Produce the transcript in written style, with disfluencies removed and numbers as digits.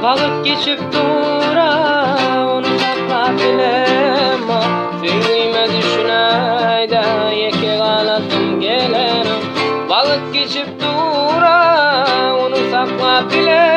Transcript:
Wagt geçip dur-a, ony saklap bilemok. Söýgime düşünäý-dä, ýeke galasym gelenok. Wagt geçip dur-a, ony saklap bilemok.